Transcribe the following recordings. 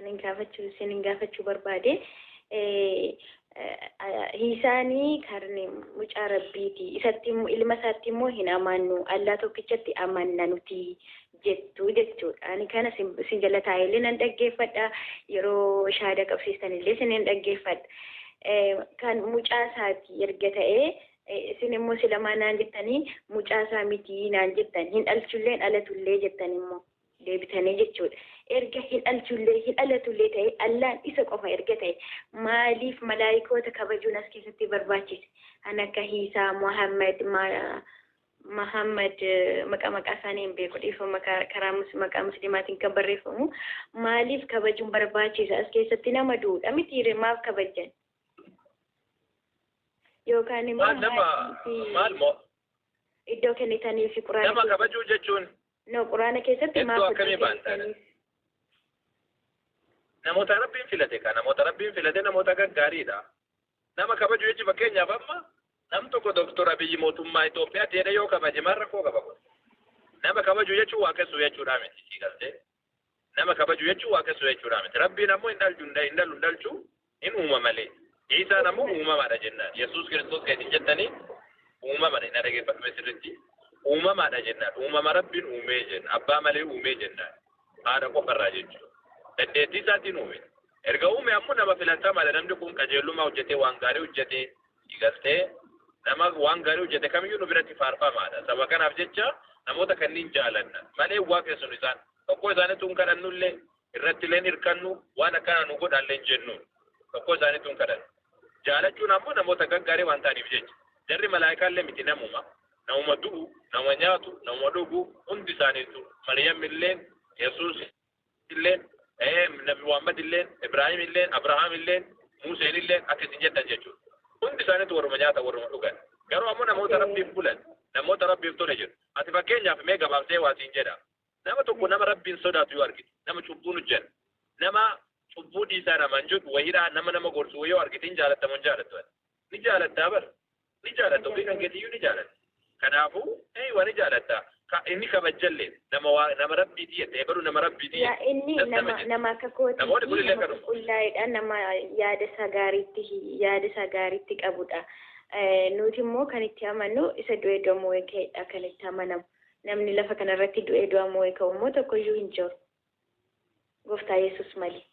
Kan hin gaafachuu isin gaafachuu barbaade, Iisaanii kan mucaa Rabbiiti. Isatti ilma isaatti immoo hin amannu. Allaa tokkichatti amanna nuti jettu jechuudha. Ani kana sin jala taa'ellee nan dhaggeeffadha. Yeroo shaada qabsiistan illee sin dhaggeeffadha. Kan mucaa isaati erga ta'ee, isin immoo silamaa naan jettanii, mucaa isaa miti naan jettan, hin dhalchullee hin dhalatullee jettan immoo deebitanii jechuudha. Erga hin dhalchullee hin dhalatullee ta'e, Allaan isa qofa erga ta'e, maaliif malaayikoota kabajuun as keessatti barbaachise? Kan akka Hiisaa, Muhammad, Muhammad, maqaa isaanii hin beeku, dhiifama, karaa maqaa muslimaatiin kan barreeffamu maaliif kabajuun barbaachisa? As keessatti nama duudha miti, maaf kabajan? Yookaan immoo Maal nama maal moo iddoo kennitanii fi quraana nama kabajuu jechuun No, quraana keessatti iddoo maaf akkamii iddoo baantaadha? kennitaniif? Namoota Rabbiin filate ka namoota Rabbiin filate, namoota gaggaariidha. Nama kabaju jechuun, fakkeenyaaf amma nam tokko Doktor Abiyyi mootummaa Itoophiyaa ta'edha yoo kabaje, maal rakkoo qaba kun? Nama kabaju jechuun waaqessuu jechuudha miti, si galtee? Nama kabaju jechuun waaqessuu jechuudha miti. Rabbiin ammoo hin dhalchu, hin dhalu, hin dhalchu, hin uuma malee. Isaan ammoo uumamaadha jennaan. Yesuus Kiristoos kan isin jettanii uumamaadha. Hin dhaggeeffatume sirriitti. Uumamaadha jennaan. Uumama Rabbiin uumee jenna. Abbaa malee uumee jennaan. Haadha qofarraa jechuudha. Dandeettii isaatiin uume. Erga uume ammoo nama filatamaadha. Namni kun qajeelummaa hojjetee, waan gaarii hojjetee, galtee, nama waan gaarii hojjete kamiyyuu nu biratti faarfamaadha. Saba kanaaf jecha namoota kanneen jaalanna malee waaqessuun isaan tokko isaaniitu hin kadhannullee, irratti illee hirkannu, waan akkana nu godhallee hin jennu, tokko isaaniitu hin kadhannu. Jaalachuun ammoo namoota gaggaarii waan ta'aniif jecha. Jarri malaayikaallee miti, namuma. Namuma du'u, nama nyaatu, nama dhugu hundi isaaniitu. Maryam illeen, Yesuus illeen, Nabi Muhammad illeen, Ibrahim illeen, Abrahaam illeen, Museen illeen akka isin jettan jechuudha. Hundi isaaniitu warruma nyaata, warruma dhugan. Garuu ammoo namoota Rabbiif bulan, namoota Rabbiif tole jedhu. Ati fakkeenyaaf mee gabaabsee waa siin jedha. Nama tokko, nama Rabbiin sodaatu yoo argite, nama cubbuun hojjan, nama cubbuu dhiisaa namaan jedhu wayiidhaa, nama nama gorsu yoo argite, hin jaalattamu hin jaalattu? Ni jaalattaa bar. Ni jaalatta, ofii kan keetiyyuu ni jaalatta. Kanaafuu eeywa, ni jaalatta. Inni kabajjallee nama waa nama Rabbiitii jette, ebalu nama Rabbiitii Yaa inni jette. nama akka Namoonni kootiitti kunillee nama kanuma. qulqullaa'edha, nama yaada isaa gaariitti qabudha. Nuti immoo kan itti amannu isa du'ee du'amoo ka'edha kan itti amanamu. Namni lafa kanarratti du'ee du'amoo ka'u immoo tokkoyyuu hin jiru. Gooftaa Yesuus malee.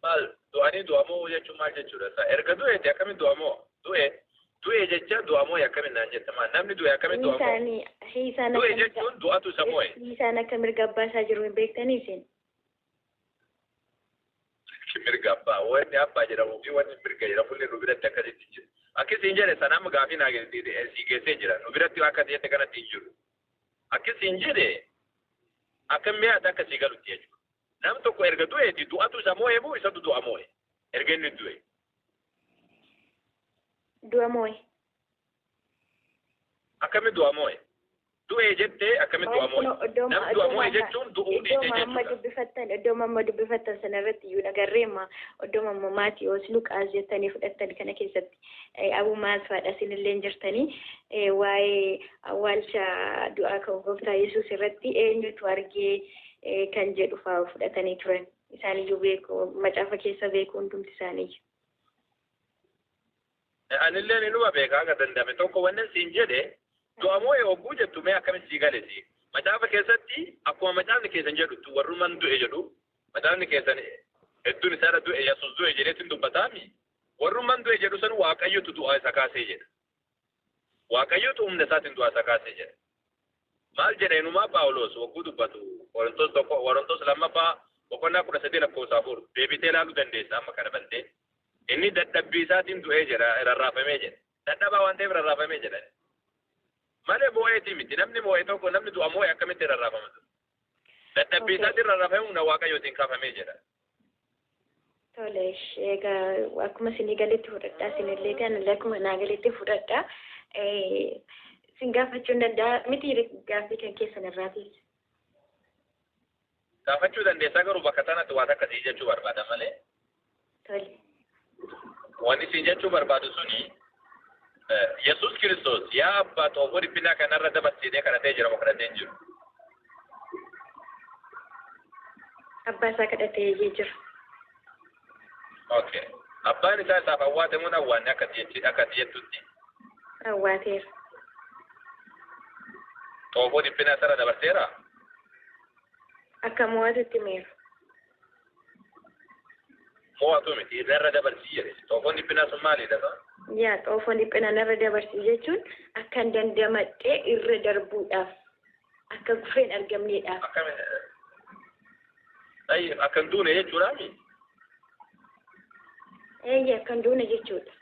Maal du'anii du'amoo jechuun maal jechuudha? Erga du'eeti akkamiin du'amoo? Du'e du'e jecha du'amoo akkamiin naan jetta, maal namni du'e akkamiin du'amoo? Hiisaan Du'e akka mirga jechuun du'atu isa moo'e. Hiisaan akka mirga abbaa isaa jiru hin beektanii isin? Mirga abbaa, wanni abbaa jedhamuu fi wanni mirga jedhamu illee nu biratti akkasitti hin jiru. Akkasiin jedhe sana amma gaafii naa si geessee jira. Nu biratti akka jette kanatti hin jiru. Akkasiin jedhe akka mi'aata akka sii galutti jechuudha. Nam tokko erga du'eeti du'atu isa moo'e moo isatu du'a moo'e? Erga inni du'e. Du'a moo'e. Akkamitti du'a moo'e? Du'e jettee akkamitti du'a moo'e? Namni du'a moo'e jechuun du'uu dhiise Iddoo amma jechuudha. dubbifattan, iddoo amma dubbifattan sana irratti iyyuu nagarreema. Iddoo amma Maatiyoos, Luqaas jettanii fudhattan kana keessatti Abuu Maasfaadha isinillee jirtanii, waa'ee awwaalcha du'aa ka'u gooftaa Yesuus irratti eenyutu argee kan jedhu fa'aa fudhatanii turan. Isaaniyyuu beeku, macaafa keessa beeku hundumti isaaniiyyuu. Anillee ni numa beekaa akka danda'ame tokko wanni siin jedhe, du'a moo'e hogguu jettu mee akkamitti sii gale si? Macaafa keessatti akkuma macaafni keessan jedhutti, warrumaan du'e jedhu, macaafni keessan hedduun isaarra du'e, Yesuus du'e jedheetiin dubbataami. Warrumaan du'e jedhu san Waaqayyotu du'a isa kaasee jedha. Waaqayyotu humna isaatiin du'a isa kaasee jedha. Maal jedha inumaa Paawulos hogguu dubbatu? Qorontos 1, Qorontos lammaffaa boqonnaa 13 lakkoofsa 4 deebitee ilaaluu dandeessa amma kana bantee. Inni dadhabbii isaatiin du'ee jedha, rarraafamee jedha. Dadhabaa waan ta'eef rarraafamee jedha. Malee moo'eetii miti. Namni moo'e tokko, namni du'a moo'e akkamitti rarraafama? Dadhabbii isaatiin rarraafamee humna Waaqayyootiin kaafamee jedha. Tole, egaa akkuma isinii galetti fudhadhaa, isinillee kan akkuma naa galetti fudhadhaa. Isin gaafachuu hin danda'a miti gaaffii kan keessan irraatis? Gaafachuu dandeessaa, garuu bakka sanatti waan akkasii jechuu barbaada malee. Tole. Wanni isin jechuu barbaadu suni, Yesuus Kiristoos "Yaa abbaa, xoofoo dhiphinaa kanarra dabarsiitee" kadhatee jira moo kadhatee hin jiru? Abbaa isaa kadhatee jira. Okay. Abbaan isaa isaaf awwaate moo awwaanne akka jettutti? Awwaateera. Xoofoo dhiphinaa isarra dabarseera? Akka mo'atutti meera. Mo'atu miti irra dabarsii jedhe. Xoofoon dhiphinaa sun maalidha? Yaa xoofoon dhiphinaa narra dabarsii jechuun akkan dandamadhee irra darbuudhaaf akka gufeen argamneedhaaf. Akka hin duune jechuudhaami? Eeyyee akka hin duune jechuudha.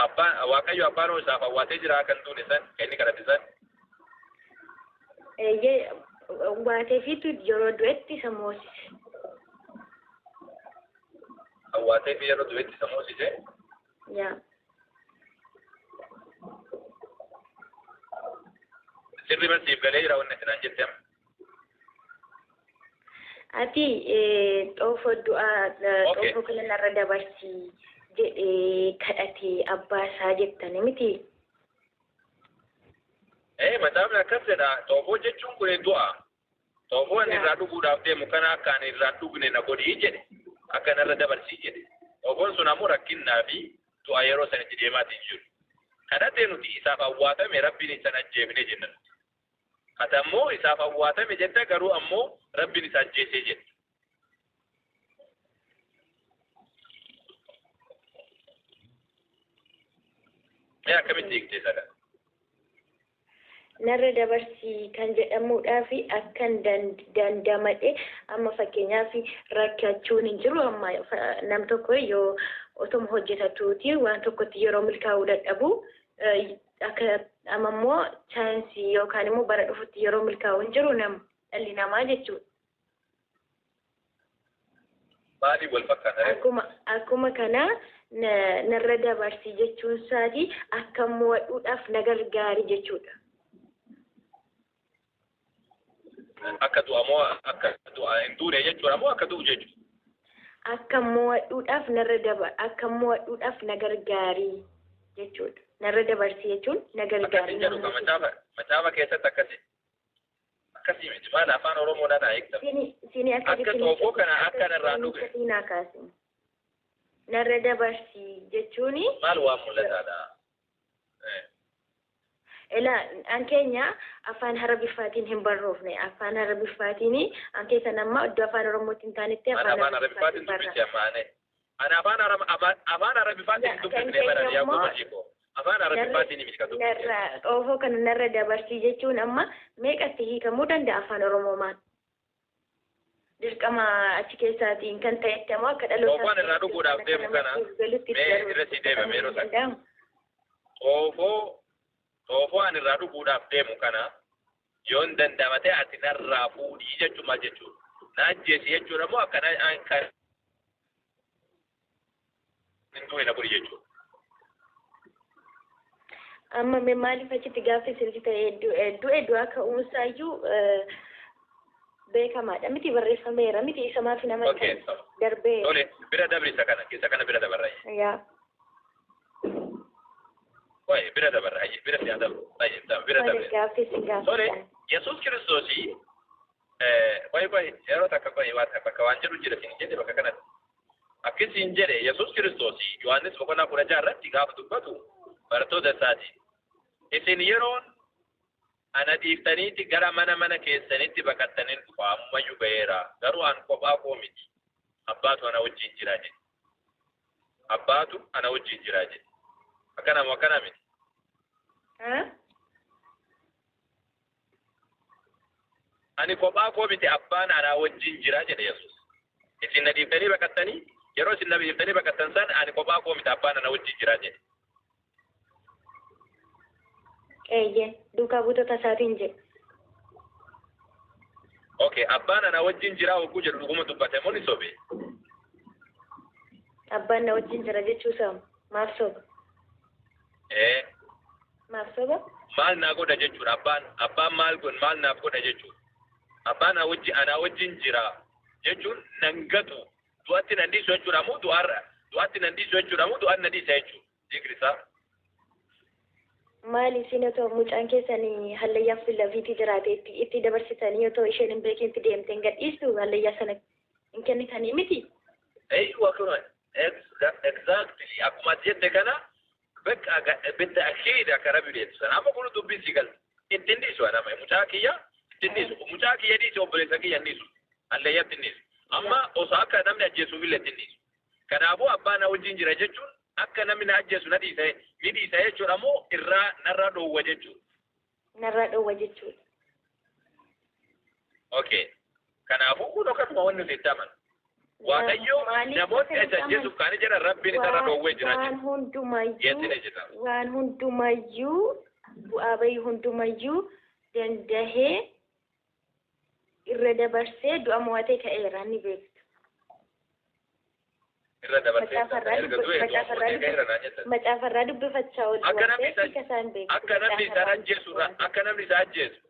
Abbaan Waaqayyo abbaan isaaf awwaatee jira akka hin duune san kan inni kadhate san. Eeyyee awwaateefiitu yeroo du'etti isa moosise. Awwaateefi yeroo du'etti isa moosise? Yaa. Sirri barsiif galee jira wanni isin jette amma. Ati xoofoo du'aa xoofoo kana narra dabarsii jedhee kadhatee abbaa isaa jettani miti. Macaafni akkas jedha. Xoofoo jechuun kun du'a. Xoofoo inni irraa dhuguudhaaf deemu kana akka ani irraa dhugne na godhii jedhe. Akka narra dabarsii jedhe. Xoofoon sun ammoo rakkinnaa fi du'a yeroo sanitti deemaatiin jiru. Kadhatee nuti isaaf awwaatame rabbiin isa ajjeefne jenna nuti. Ati ammoo isaaf awwaatame jetta garuu ammoo rabbiin isa ajjeesee jetta. Mee akkamitti hiikte isa kana? Narra dabarsii kan jedhamuudhaa fi akkan dandamadhe amma fakkeenyaaf rakkachuun hin jiru amma nam tokko yoo otuma hojjetatuuti waan tokkotti yeroo milkaa'uu dadhabu akka amma immoo chaansii yookaan immoo bara dhufutti yeroo milkaa'u hin jiru nam dhalli namaa jechuudha. Maaliif wal fakkaata? Akkuma kana narra dabarsii jechuun isaati akka mo'adhuudhaaf na gargaari jechuudha. Akka du'a moo akka du'a hin duune jechuudha moo akka du'u jechuudha? Akka mo'adhuudhaaf narra daba akka mo'adhuudhaaf na gargaari jechuudha. Narra dabarsii jechuun na gargaari. Akkasii jedhu macaafa keessatti akkasii. Akkasii miti maal afaan Oromoodhaan haa eegtamu. Sini akka xoofoo kana akka narraa dhuge. Narra dabarsii jechuuni. Maal waan mul'ataadha? Ela an keenya afaan Arabiffaatiin hin barroofne afaan Arabiffaatiin an keessan amma iddoo afaan Oromootiin taanetti afaan Arabiffaatiin dubbise ammaane. Ani afaan Arabiffaatiin dubbifne bara yaa goba afaan Arabiffaatiin miti kan dubbise. Narra xoofoo kana narra dabarsii jechuun amma meeqatti hiikamuu danda'a afaan Oromoomaan? Dirqama achi keessaatiin kan ta'etti ammoo akka dhaloota. Xoofaan irraa dhuguudhaaf deemu kana mee irra si deemame yeroo sana. Xoofoo ani irraa dhuguudhaaf deemu kana yoon dandamate ati narraa fuudhii jechuun maal jechuudha? Na ajjeesi jechuudha moo akkana kan hin duune na godhi jechuudha? Amma mee maaliif achitti gaaffii sirrii ta'e du'e du'aa ka'uunsaayyuu beekamaadha miti barreeffameera miti isa maaf nama darbee. Tole bira dabri isa kana bira dabarra. Yaa. Waa'ee bira dabarra bira si adabu bira dabre. Tole Yesuus Kiristoosii waa'ee yeroo takka bakka waan jedhu jira siin jedhe bakka kanatti. Akkasiin jedhe Yesuus Kiristoosii Yohaannis boqonnaa 16 irratti gaafa dubbatu barattoota isaati. Isin yeroon ana dhiiftaniiti gara mana keessanitti baqattaniin dhufa ammayyuu ga'eera garuu an kophaa koo miti abbaatu ana wajjin jira jedhe. Abbaatu ana wajjin jira jedhe. Akkana moo akkana miti? Ani kophaa koo miti abbaan ana wajjin jira jedhe Yesuus. Isin na dhiiftanii baqattanii yeroo isin na dhiiftanii baqattan san ani kophaa koo miti abbaan ana wajjin jira jedhe. Eeyyee duukaa buutota isaatiin jedhe. Okay, abbaan ana wajjin jira hogguu jedhu dhuguma dubbate moo ni sobe? Abbaan na wajjin jira jechuu isaa maaf soba? Maaf soba? Maal naa godha jechuudha abbaan maal godha maal naaf godha jechuudha. Abbaan ana wajjin jira jechuun nan gatu du'atti nan dhiisu jechuudha moo du'atti nan dhiisu jechuudha moo du'aan na dhiisa jechuudha? Zikri isaa. Maali isin otoo mucaan keessanii hallayyaa filafiitii jiraate itti dabarsitanii otoo isheen hin beekin itti deemtee hin gadhiistu hallayyaa sana hin kennitanii miti? Eeyyuu akkuma exactly akkuma ati jette kana bakka bitta'kiid akka rabbi beektu sana amma kun dubbii si galti. Ittiin dhiisu anama mucaa kiyya ittiin dhiisu mucaa kiyya dhiisu obboleessa kiyya hin dhiisu hallayyaatti hin dhiisu. Amma osoo akka namni ajjeesuuf illee ittiin dhiisu. Kanaafuu abbaa na wajjin jira jechuun akka namni na ajjeesu na dhiisa ni dhiisa jechuudha moo irraa narraa dhoowwa jechuudha. Narraa dhoowwa jechuudha. Okay. Kanaafuu kun akkasuma wanni nuti itti amanu. Waaqayyo namoonni isa ajjeesuuf kaanii jedhan rabbiin isarra dhoowwee jira Waan hundumayyuu waan hundumayyuu bu'aa bahii hundumayyuu dandahee irra dabarsee du'a mo'atee ka'eera ni beektu. Irra dabarsee erga du'e du'a mo'atee ka'eera naan jettan. Macaafarraa dubbifachaa oolu Akka namni akka namni isa ajjeesu akka namni isa ajjeesu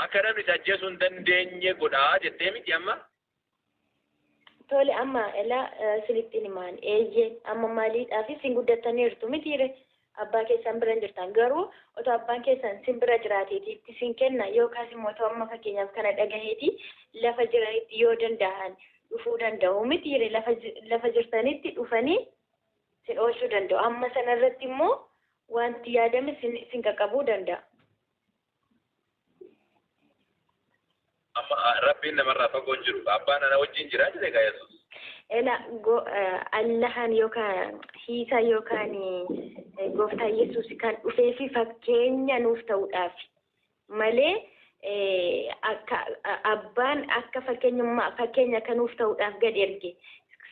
akka namni isa ajjeesuu hin dandeenye godhaa jettee miti amma. Tole amma elaa silittiin himaan eeyyee amma maaliidhaaf isin guddattaniirtu mitiire abbaa keessan bira hin jirtan garuu otoo abbaan keessan sin bira jiraateeti itti sin kenna yookaas immoo otoo amma fakkeenyaaf kana dhagaheeti lafa jiranitti yoo danda'an dhufuu danda'u mitiire lafa jirtanitti dhufanii sin oolchuu danda'u amma sanarratti immoo wanti yaadame sin qaqqabuu danda'a. Amma rabbiin namarraa fagoo hin jiru abbaan ana wajjin jira jedhe gaa Yesuus. Ela Allahan yookaan hiisaa yookaan gooftaa Yesuus kan dhufee fi fakkeenya nuuf ta'uudhaaf malee akka abbaan akka fakkeenyummaa fakkeenya kan nuuf ta'uudhaaf gad erge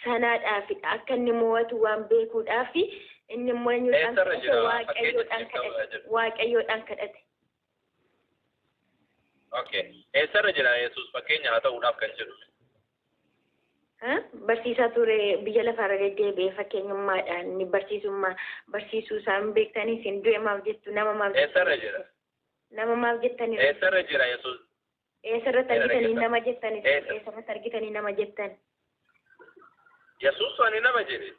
sanaadhaaf akka inni mo'atu waan beekuudhaaf inni immoo eenyuudhaan kadhate waaqayyoodhaan kadhate waaqayyoodhaan kadhate. Okay. Eessarra jira Yesuus fakkeenya haa ta'uudhaaf kan jedhu? Barsiisaa ture biyya lafaarra deddeebi'ee fakkeenyummaadhaan inni barsiisummaa barsiisuu isaan beektanii isin du'e maaf jettu nama maaf Eessarra jira? Nama maaf jettanii? Eessarra jira Yesuus? Eessarratti argitanii nama jettanii? Eessarratti argitanii nama jettan? Yesuus ani nama jedhe.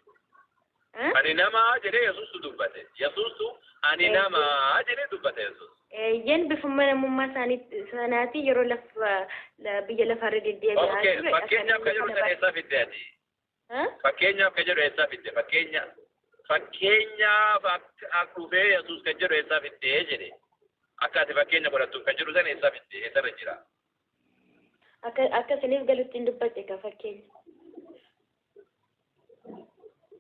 Ani nama jedhee Yesuustu dubbate. Yesuustu ani nama jedhee dubbate Yesuus. Eeyyeen bifuma namummaa isaanii sanaati yeroo lafa biyya lafaarra deddeebi'aa ture. Fakkeenyaaf kan jedhu sana eessaa fidde ati? Fakkeenyaaf kan jedhu eessaa fidde? Fakkeenyaaf akka dhufee Yesuus kan jedhu eessaa fidde jedhe. Akka ati fakkeenya godhattuuf kan jedhu sana eessaa fidde? Eessarra jira? Akka isiniif galutti hin dubbate ka fakkeenya.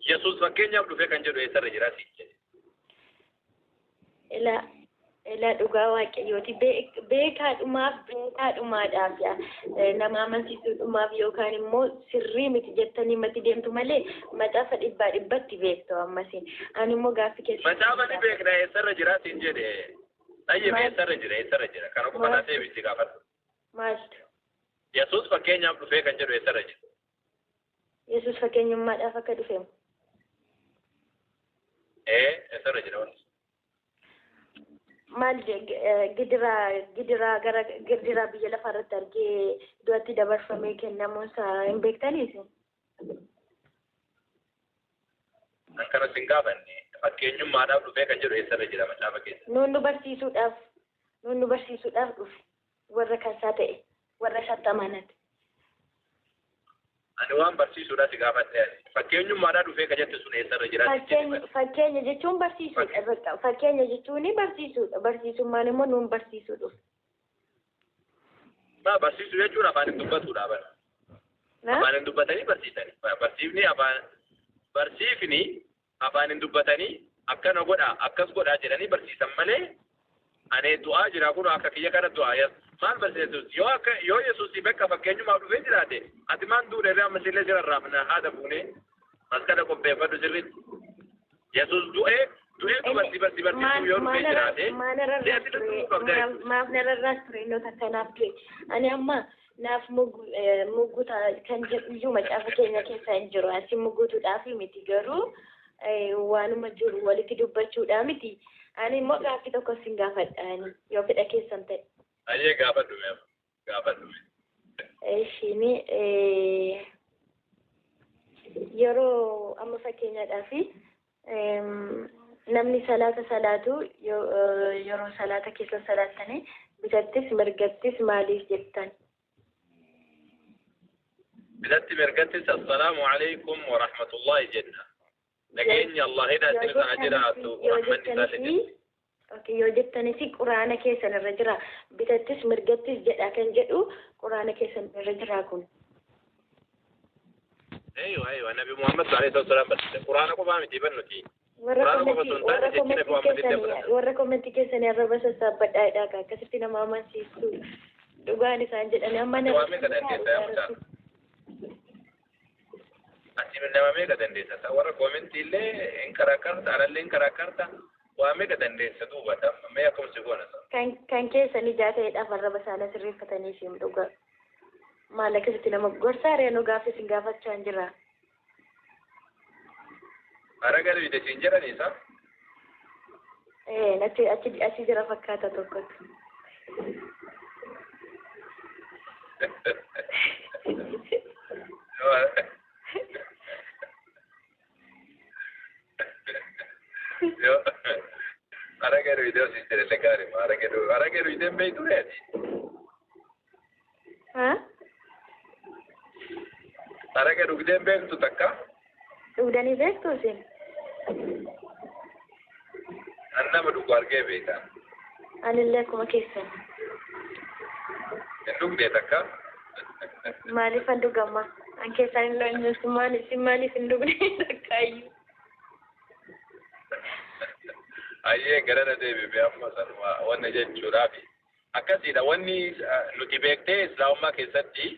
Yesuus fakkeenyaaf dhufee kan jedhu eessarra jira siin jedhe. Ilaa Ela dhugaa waaqayyooti beekaadhumaaf beekaadhumaadhaaf nama amansiisuudhumaaf yookaan immoo sirrii miti jettanii mati deemtu malee macaafa dhibbaa dhibbatti beektu ammasiin ani immoo gaaffii keessa. Macaafa ni beekna eessarra jira siin jedhe. Tayyib eessarra jira eessarra jira kana qofa naa deebisi gaafadhu. Maaltu? Yesuus fakkeenyaaf dhufee kan jedhu eessarra jira? Yesuus fakkeenyummaadhaaf akka dhufeemu. Eessarra jira wanti? Maal gidiraa gara gidiraa biyya lafaarratti argee du'atti dabarfamee kennamuunsaa hin beektanii isin? Akkana sin gaafanne fakkeenyummaadhaaf dhufee kan jedhu eessarra jira macaafa keessa? Nuun nu barsiisuudhaaf dhufe warra kansaa ta'e warra isatti amanate. Ani waan barsiisuudhaaf si gaafadhe fakkeenyummaadhaaf dhufee kan jette sun eessarra jira? Fakkeenya jechuun barsiisuudha. Fakkeenya jechuun barsiisuudha. Barsiisummaan immoo nuun barsiisuu dhufe. Maa barsiisuu jechuun afaan hin dubbatuudha bara. Afaan hin dubbatanii barsiisani. Barsiifni afaan hin dubbatanii akkana godhaa akkas godhaa jedhanii barsiisan malee ani du'aa jira kun akka kiyya kana du'aa maal barsiisa yoo akka yoo Yesuus bakka fakkeenyumaaf dhufee jiraate ati maan duudhe irraa amma sillee jira raafna haadha fuunee maskala qopheeffadhu sirriitti Yesuus du'ee du'ee dubartii barsiisuu yoo dhufee jiraate maaf nararraas ture inni akkanaaf du'e ani amma naaf mugguta kan jedhu iyyuu macaafa keenya keessa hin jiru asi muggutuudhaaf miti garuu waanuma jiru walitti dubbachuudhaa miti. Ani immoo gaaffii tokko sin gaafadha ani yoo fedha keessan ta'e. Ayyee gaafadhu mee gaafadhu mee. Ishiin yeroo amma fakkeenyaadhaaf Namni salaata salaatu yeroo salaata keessa salaattanii bitattis mirgattis maaliif jettan? Bitatti mirgattis assalaamu alaykum wa rahmatullahi jenna. Nageenya Allah hidhaa isin irra haa jiraatu rahmanni isaa illee jenna. Okay, yoo jettanis quraana keessan irra jira. Bitattis mirgattis jedha kan jedhu quraana keessan irra jira kun. Aywa aywa, Nabi Muhammad alayhi salatu wasalaam barsiise. Quraana qofaa miti bannuti. Warra Quraana qofa osoo hin taane jechi Nabi Muhammad illee fudhata. Warra komentii keessanii arraba sassaabbadhaadha akka akkasitti nama amansiistu. Dhugaan isaan jedhani amma Waa meeqa dandeessa yaa mucaa? Ati nama meeqa dandeessa? Warra komentii illee hin karakkarta, anallee hin karakkarta. Waa meeqa dandeessa duuba mee akkam si goona? Kan keessan ijaa ta'eedhaaf arraba isaanii sirreeffatanii fi dhugaa. Maal akkasitti nama gorsaa reenu gaaffii isin gaafachaa hin jira. Hara gara bite siin jedhanii isa? Ee, achi achi achi jira fakkaata tokkotu. Yoo hara gara bite siin jedhe gaarii hara gara hara gara bite hin beektu reeti. Haa? Hara gara bite hin beektu takka? Dhugdanii beektu isin? An nama dhugu argee beeka. Anillee akkuma keessan. Hin dhugne takka? Maaliif an dhugamma? An keessan hin loonye isin maaliif hin dhugne takkaayyuu? Ayyee gara na deebi'e amma sanuma wanni jechuudhaafi. Akkasiidha wanni nuti beektee islaamummaa keessatti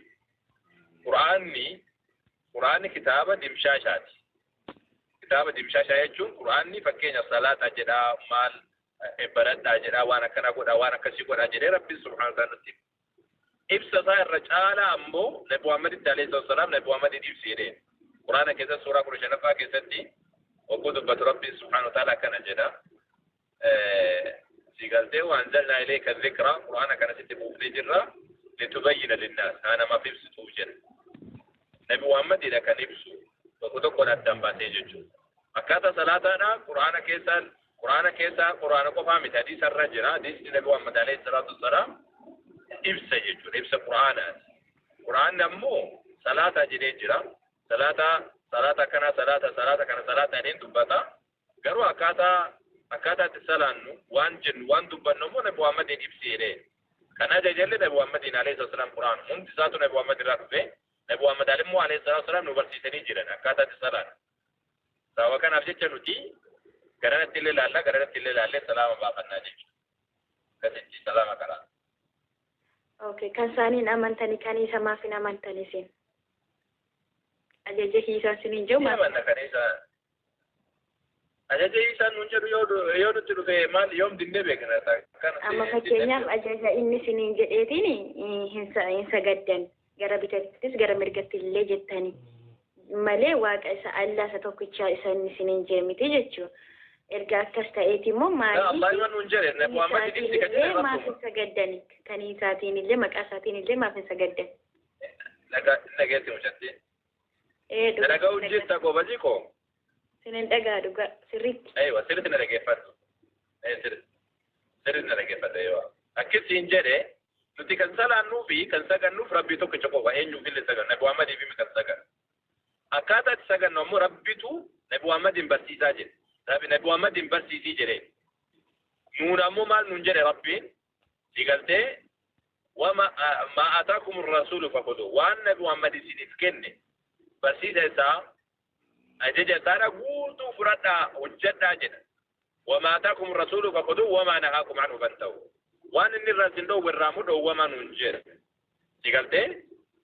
Qur'aanni kitaaba dimshaashaati. Kitaaba dimshaashaa jechuun Qur'aanni fakkeenya salaata jedhaa maal baradhaa jedhaa waan akkana godhaa waan akkasii godhaa jedhee Rabbi subhaanahu wa ta'ala nutti hima. Ibsa isaa irra caalaa ammoo Nabi Muhammaditti alayhi salaatu wasalaam Nabi Muhammadiin ibsi jedheen. Qur'aana keessatti suuraa 15ffaa keessatti hogguu dubbatu Rabbi subhaanahu wa ta'ala akkana jedha. Si galtee waan zalnaa ilayka dhikra Qur'aana kana sitti buufnee jirra litubayyina linnaas haa namaaf ibsituuf jedha. Nabi Muhammadidha kan ibsu tokko tokkoon addaan baasee jechuudha. Akkaataa salaataadha Qur'aana keessaa Qur'aana qofaa miti hadiisa irra jira. Hadiisni Nabi Muhammad alayhi salaatu wasalaam ibsa jechuudha. Ibsa Qur'aanaati. Qur'aanni ammoo salaataa jedhee jira. Salaata kana salaata kana salaata jedheen dubbata. Garuu akkaataa itti salaannu waan jennu waan dubbannu immoo Nabi Muhammadiin ibsi jedhee. Kana ajajallee Nabi Muhammadiin alayhi salaatu wasalaam Qur'aana hundi isaatu Nabi Muhammad irraa dhufe. Nabi Muhammad immoo alayhi salaatu wasalaam nu barsiisanii jiran akkaataa itti salaannu. Sababa kanaaf jecha nuti garanatti illee laallaa garanatti illee laallee salaama baafannaa jechuudha. Akkasitti salaama karaa. Okay, kan isaaniin amantanii kan isa maaf hin amantanii isin? Ajaja hiisaa isiniin jiru maaf? Amanna kan isa. Ajaja hiisaa nuun jedhu yoo nutti dhufe maal yoom dinnee beekna? Amma fakkeenyaaf ajaja inni isiniin jedheetiin hin sagaddan gara bitattis gara mirgatti illee jettanii malee waaqa isa Allah isa tokkichaa isa inni isiniin jedhe miti jechuudha. Erga akkas ta'eeti immoo maaliif Allah nuun jedhe Nabi Muhammad ibsi kan jedhe maaf hin sagaddan kan isaatiin illee maqaa isaatiin illee maaf hin sagaddan? Dhageessi mucatti. Dhagaa hojjetta gobaji koo. Sinin dhagaa dhugaa sirriitti. Aywa sirriitti na dhageeffadhu. Sirriitti na dhageeffadhu aywa. Akkasiin jedhe nuti kan salaannuu fi kan sagannuuf Rabbii tokkicha qofa eenyuuf illee sagannu Nabi Muhammadiif kan sagannu. Akkaataa itti sagannu ammoo Rabbitu Nabi Muhammadiin barsiisaa jedhe. Nabi Muhammadiin barsiisii jedhe. Nuun ammoo maal nuun jedhe Rabbiin si galtee wama maa ataakum rasuulu fakhudhu waan Nabi Muhammad isiniif kenne barsiisa isaa ajaja isaadha guutuu fudhadhaa hojjedhaa jedha. Wamaa ataakum rasuulu fakhudhu wamaa nahaakum anhu fantahu. Waan inni irraa isin dhoowwe irraa immoo dhoowwamaa nuun jedhe. Si galtee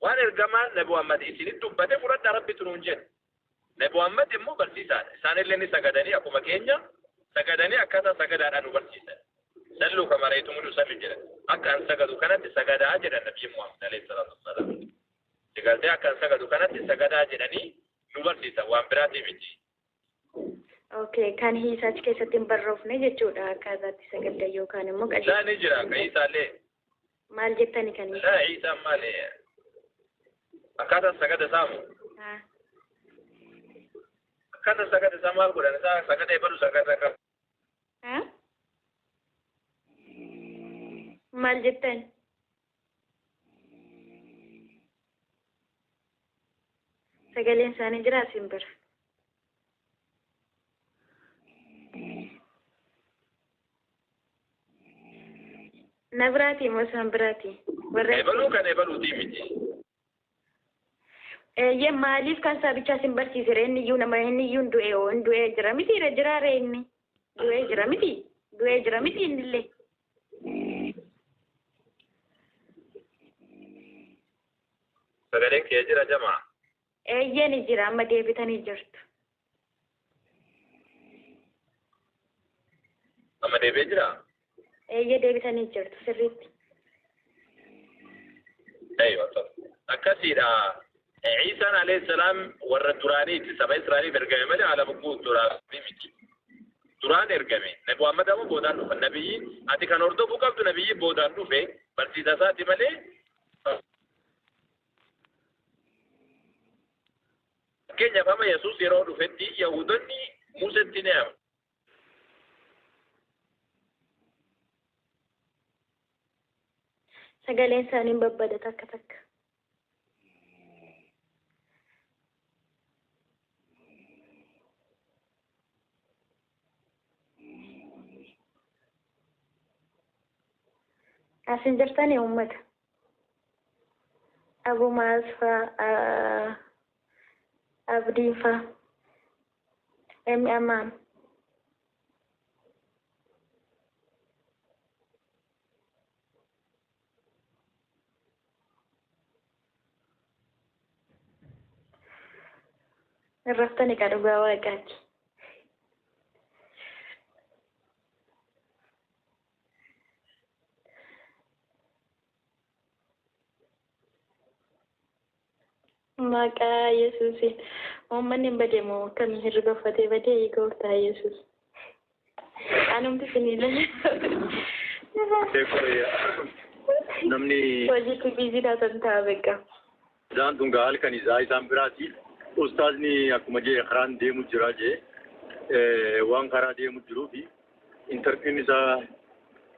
waan ergamaa Nabi Muhammad isinitti dubbate fudhadhaa Rabbitu nuun jedhe. Nabi Muhammad immoo barsiisaadha. Isaan illee ni sagadanii akkuma keenya sagadanii akkaataa sagadaadhaan nu barsiisan. Salluu kama ra'aytumuni usalli jedhan. Akka an sagadu kanatti sagadaa jedhan Nabi Muhammad alayhi salaatu wassalaam. Si galtee akka an sagadu kanatti sagadaa jedhanii nu barsiisan waan biraatii miti. Okay, kan hiisaa achi keessatti hin barroofne jechuudha akkaataa itti sagaddan yookaan immoo Laa ni jira kan hiisaallee. Maal jettani kan hiisaa? Laa hiisaan maali? Akkaataa sagada isaamu? Akkaataa sagada isaa maal godhan isaa sagada eebalu sagada akka Maal jettan? Sagaleen isaanii jira asin bira. Na biraati moo isaan biraati? Ebaluu kan ebaluutii miti. Eeyyee maaliif kan isaa bichaa sin barsiisere inni iyyuu nama inni iyyuu du'e oo du'ee jira miti irra jiraare inni du'ee jira miti du'ee jira miti innillee. Sagaleen kee jira jamaa. Eeyyee ni jira amma deebitanii jirtu. Amma deebi'ee jira? Eeyyee deebitanii jirtu sirriitti. Eeyyo akkasiidha. Ciisaan alayhi salaam warra duraaniiti saba Israa'eliif ergame malee alama guutuudhaaf miti. Duraan ergame. Nabi Muhammad ammoo boodaan dhufa. Nabiyyi ati kan hordofuu qabdu nabiyyi boodaan dhufe barsiisa isaati malee fakkeenyaaf amma Yesuus yeroo dhufetti Yaahudonni Museetti ni amanu. Sagaleen isaanii babbada takka takka. Asin jirtanii uummata. Abu Maaz faa, Abdiin faa, Emmi Amaan. Irraftani ka dhugaa waaqaati. Maqaa Yesuusiin uummanni hin bade moo akkamii hirriba uffatee badee gooftaa Yesuus. Anumti isinii Namni hojiitti biizii taatan ta'a beekaa. Isaan tun gaa halkan isaa isaan biraati. Ustaazni akkuma jee karaan deemu jira jee waan karaa deemu jiruu fi intarneetiin isaa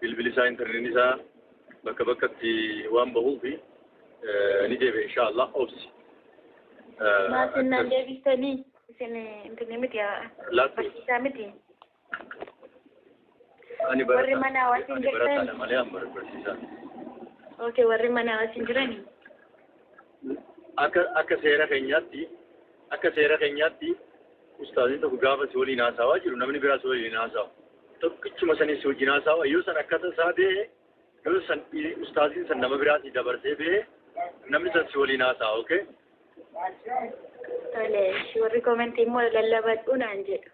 bilbilli isaa intarneetiin isaa bakka bakkatti waan bahuu fi ni deebi'e inshaallah obsi. Maatiin naan deebistanii isin intini miti barsiisaa miti. Ani Warri mana hawaasin jirtan. Barataadha malee an barsiisaa. Okay, warri mana hawaasin jirani. Akka seera keenyaatti ustaaziin tokko gaafa si waliin haasawaa jiru namni biraa si waliin haasawa. Tokkichuma sanii si wajjin haasawa yoo san akka tasaa bee yoo san ustaaziin san nama biraa si dabarsee bee namni san si waliin haasawa okay? Tole, warri komentii immoo lallabadhu naan jedhu.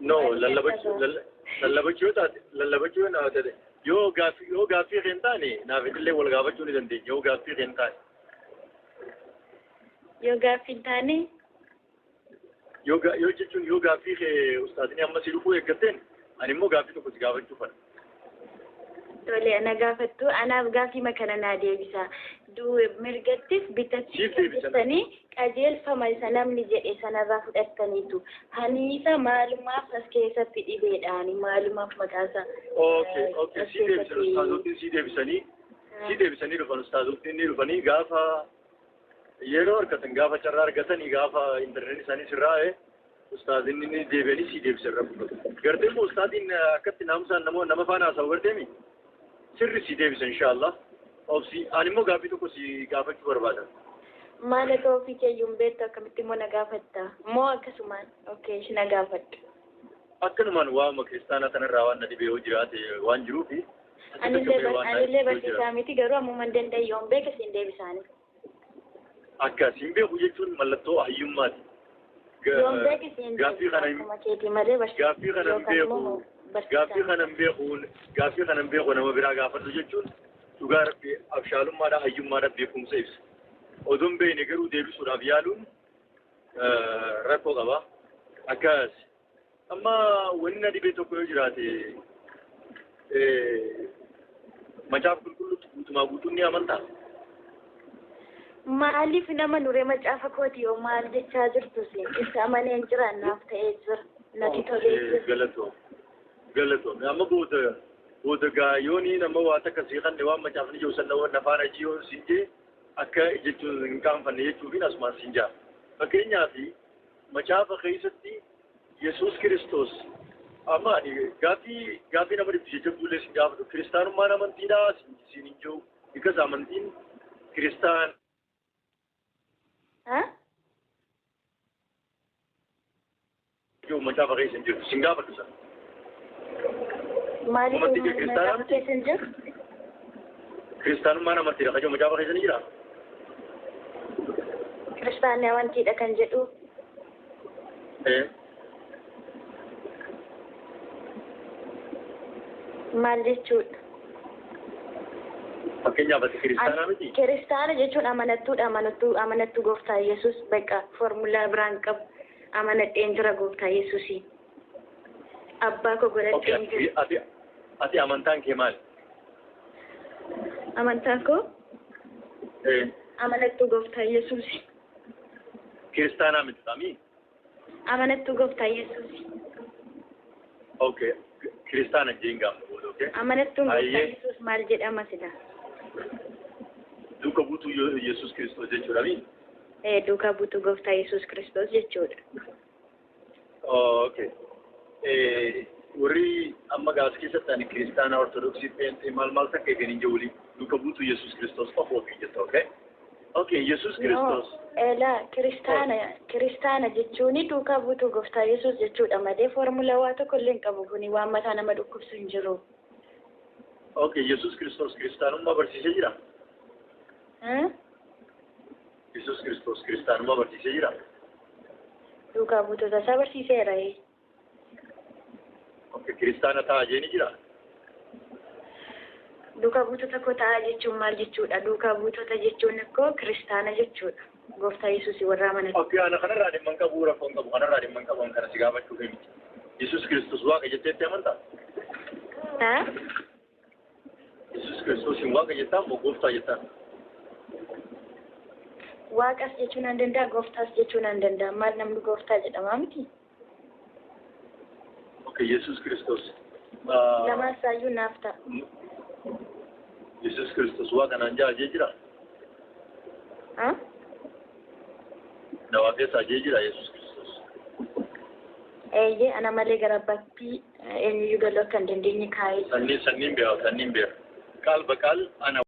No, lallabachuu yoo taate yoo gaaffii hin taane naaf illee wal gaafachuu ni dandeenya yoo gaaffii hin taane. Yoo gaaffii hin taane? Yoo jechuun yoo gaaffii ustaatiin amma si dhufuu eeggatteen ani immoo gaaffii tokko si gaafachuu fedha. Tole, ana gaafattu anaaf gaaffii makana naa deebisa. Mirgattis bitatti jettanii qajeelfama isa namni jedhe sanarraa fudhattaniitu. Haniisa maalumaaf as keessatti dhibeedhaani maalumaaf maqaasaa. Okay, okay, si deebisan ustaazottiin si deebisanii dhufan ustaazottiin ni dhufanii gaafa yeroo argatan gaafa carraa argatanii gaafa intarneetiin isaanii sirraa'e ustaazinni ni deebi'anii si deebisan rakkoo. Gartee immoo ustaaziin akkatti naamusaan nama faana haasa'u garteemi sirri si deebisan inshaallah. Obsi ani immoo gaaffii tokko si gaafachuu barbaada. Maal akka ofii keeyyuu hin beektu akkamitti immoo na gaafatta? Moo akkasumaan? Okay, ishi na gaafadhu. Akkanumaan waa'uma kiristaanaa kanarraa waan na dhibee yoo jiraate waan jiruufi. Anillee barsiisaa miti garuu ammuma hin danda'e yoon beeke siin deebisaani. Akkas hin beeku jechuun mallattoo hayyummaati. Yoon beeke siin deebisa akkuma keetii malee barsiisaa. Gaaffii kana hin beeku nama biraa gaafadhu jechuun dhugaa rabbi abshaalummaadhaa hayyummaadhaa beekumsa ibsa. Odoo hin beekne garuu deebisuudhaaf yaaluun rakkoo qaba. Akkas amma wanni na dhibee tokko yoo jiraate macaafa qulqulluutti guutumaa guutuun ni amantaa? Maaliif nama nuree macaafa kooti yoo maal jechaa jirtu siin isa amanee hin jiraan naaf ta'ee jira. Natti tolee jira. Galatoo. Galatoome. Amma booda gaayyoonii nama waa takka siqanne waan macaafni jiru sana waan afaan ajii yoo siin jee akka jechuun hin qaanfanne jechuufiin asumaan siin jaa. Fakkeenyaaf macaafa keessatti Yesuus Kiristoos amma ani gaaffii nama dhibbi jecha buulee siin gaafatu kiristaanummaan amantiidhaa siin hin jiru. Because amantiin kiristaan. Jiru macaafa keessa hin jiru siin gaafatu sana. Maaliif macaafa keessa hin jiru? Kiristaanummaan amantiidha kan jedhu macaafa keessa ni jiraa? Kiristaanni amantiidha kan jedhu. Maal jechuudha? Fakkeenyaaf ati kiristaanaa miti? Kiristaana jechuun amanattuudha amanattuu gooftaa Yesuus bakka foormulaa biraan qabu amanadheen jira gooftaa Yesuusiin. Abbaa koo godhadheen jira. Ati amantaan kee maali? Amantaan koo? Amanattuu gooftaa Yesuusi. Kiristaanaa miti taami? Amanattuu gooftaa Yesuusi. Okay. Kiristaana jeen gaafna booda, okay? Amanattuun gooftaa Yesuus maal jedhama sila? Duuka buutuu Yesuus Kiristoos jechuudha mi? Duuka buutuu gooftaa Yesuus Kiristoos jechuudha. Okay. Warri amma gaas keessatti ani kiristaana ortodoksii pheenxee maal maal takka eeganii hin jiru duuka buutuu Yesuus Kiristoos qofa ofii jetta, okay? Okay, Yesuus Kiristoos. Elaa kiristaana jechuun duukaa buutuu gooftaa Yesuus jechuudha malee foormulaa waa tokko illee hin qabu kuni waan mataa nama dhukkubsu hin jiru. Okay, Yesuus Kiristoos kiristaanummaa barsiisee jira? Yesuus Kiristoos kiristaanummaa barsiisee jira? Duukaa buutota isaa barsiiseera. Okay, kiristaana ta'a jeeni jira? Duukaa buutota koo ta'a jechuun maal jechuudha? Duukaa buutota jechuun akkoo kiristaana jechuudha. Gooftaa Yesuus warra amanatan. Okay, ana kanarraa dhimma hin qabu, rakkoo hin qabu, kanarraa dhimma hin qabu, kana si gaafachuu miti. Yesuus Kiristoos waaqa jetteetti amantaa? Yesuus Kiristoos hin waaqa jettaa moo gooftaa jettaa? Waaqas jechuun an danda'a, gooftaas jechuun an danda'a. Maal namni gooftaa jedhama miti? Okay, Yesuus Kiristoos. Lamaan isaayyuu naaf ta'a. Yesuus Kiristoos waaqa naan jaa jira? Na waaqessaa jee jira Yesuus Kiristoos. Eeyyee, ana malee gara abbaatti eenyuyyuu galuu akka hin dandeenye kaa'ee. Sanniin beeka. Qaal baqaal ana